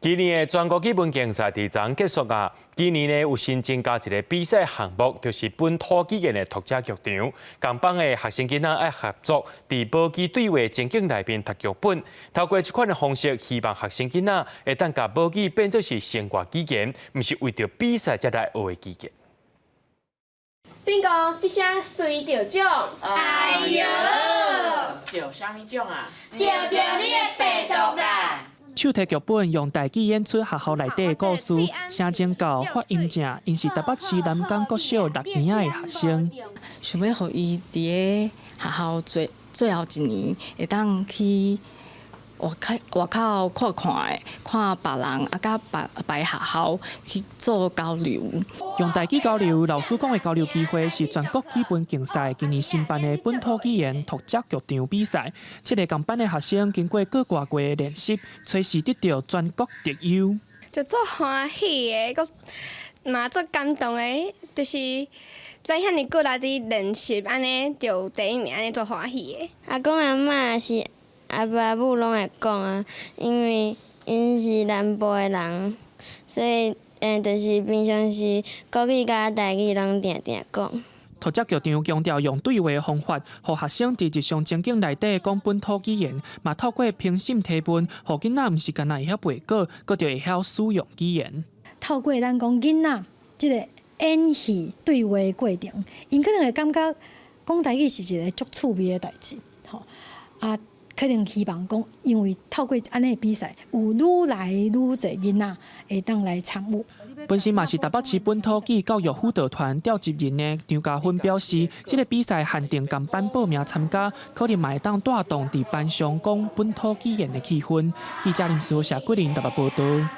今年的全國語文競賽佇昨昏結束啊！今年呢有新增加一个比賽項目，就是本土語言的讀者劇場。共班的學生囡仔愛合作，佇無機對話情境內面讀劇本，透過這款的方式，希望學生囡仔會當共母語變做是生活語言，毋是為著比賽才來學的語言。斌哥，這聲隨著獎。哎喲，著啥物獎啊？著著你的病毒啦！手提劇本用台語演出學校內底的故事，聲前到發音正，𪜶是台北市南港國小六年仔的學生。想欲予伊佇咧學校最最後一年，會當去外口外口看看的，看別人啊，佮別別學校去做交流。用台語交流，老師講的交流機會是全國語文競賽今年新辦的本土語言讀者劇場比賽。七个仝班的學生經過個外月的練習，隨時得著全國特優。就足歡喜的，閣嘛足感動的，就是咱遐爾骨力佇練習，按呢就有第一名，按呢足歡喜的。阿公阿嬤是阿爸母攏會講啊，因為𪜶是南部的人，所以就是平常時國語佮台語攏定定講。讀者劇場強調用對話方法，予學生佇日常情境內底講本土語言，嘛透過評審提問，予囡仔毋是干焦會曉背稿，閣著會曉使用語言。透過咱講囡仔這个演戲對話的過程，𪜶可能會感覺講台語是一个足趣味的代誌，吼啊，可能希望講，因為透過按呢比賽，有愈來愈濟囡仔會當來參與。本身嘛是台北市本土語教育輔導團召集人的張家芬表示，這个比賽限定仝班報名參加，可能嘛會當帶動佇班上講本土語言的氣氛。記者林思豪、謝桂玲台北報導。